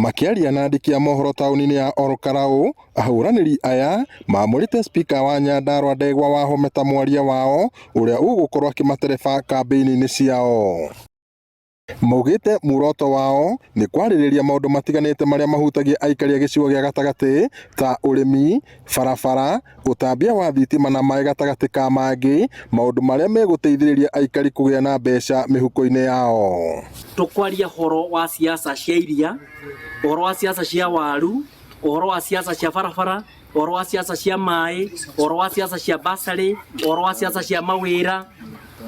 Makĩaria na andĩki a mohoro taũni-inĩ ya Olkalau, ahũranĩri aya maamũrĩte spika wa Nyandarua Ndegwa Wahome ta mwaria wao ũrĩa ũgũkorwo akĩmatereba kambĩini-inĩ ciao. Maugĩte muoroto wao nĩ kwarĩrĩria maũndũ matiganĩte marĩa mahutagia aikari a gĩcigo gĩa gatagatĩ ta ũrĩmi, barabara, ũtambia wa thitima na maĩ gatagatĩ ka mangĩ, maũndũ marĩa megũteithĩrĩria aikari kũgĩa na mbeca mĩhuko-inĩ yao. Tũkwaria ũhoro wa siasa cia iria, ũhoro wa siasa cia waru, ũhoro wa siasa cia barabara, ũhoro wa siasa cia maĩ, ũhoro wa siasa cia basarĩ, ũhoro wa siasa cia mawĩra,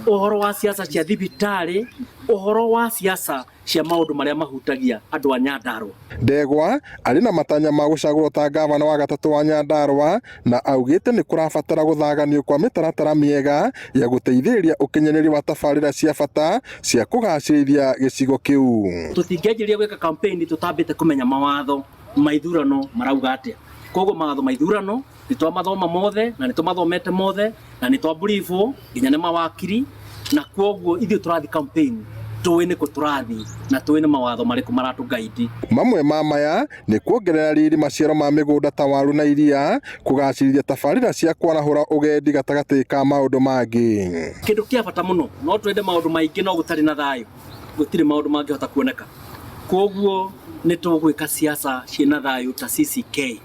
ũhoro wa siasa cia thibitarĩ, ũhoro wa siasa cia maũndũ marĩa mahutagia andũ a Nyandarua. Ndegwa arĩ na matanya ma gũcagũrwo ta ngavana wa gatatũ wa Nyandarua na augĩte nĩ kũrabatara gũthaganio kwa mĩtaratara mĩega ya gũteithĩrĩria ũkinyanĩria wa tabarĩra cia bata cia kũgacĩrithia gĩcigo kĩu. Tũtingĩanjĩrĩria gwĩka campaign tũtambĩte kũmenya mawatho ma ithurano marauga atĩa. Koguo mawatho ma ithurano nĩ twamathoma mothe na nĩ tũmathomete mothe na nĩ twamburibwo nginya nĩ mawakiri, na kwoguo ithuĩ tũrathiĩ campaign tũĩ nĩkũ tũrathiĩ na tũĩ nĩ mawatho marĩkũ maratũgaidi. Mamwe ma maya nĩ kuongerera riri maciaro ma mĩgũnda ta waru na iria, kũgacĩrithia tabarĩra cia kwarahũra ũgendi gatagatĩ ka maũndũ mangĩ. Kĩndũ kĩa bata mũno, no twende maũndũ maingĩ no gũtarĩ na thayũ gũtirĩ maũndũ mangĩhota kuoneka. Kwoguo nĩ tũgwĩka siasa ciĩna thayũ ta CCK,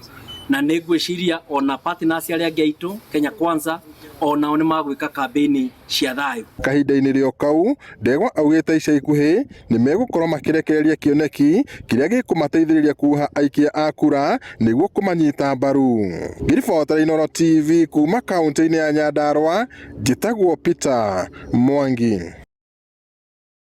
na nĩ ngwĩciria ona partners arĩa angĩ aitũ Kenya Kwanza onao nĩ magwĩka kambĩini cia thayũ. Kahinda-inĩ rĩo kau, Ndegwa augĩte ica ikuhĩ nĩ megũkorwo makĩrekereria kĩoneki kĩrĩa gĩkũmateithĩrĩria kuha aikia a kura nĩguo kũmanyita mbaru. Ngĩribotera Inooro TV kuma kaunti-inĩ ya Nyandarua, njĩtagwo Peter Mwangi.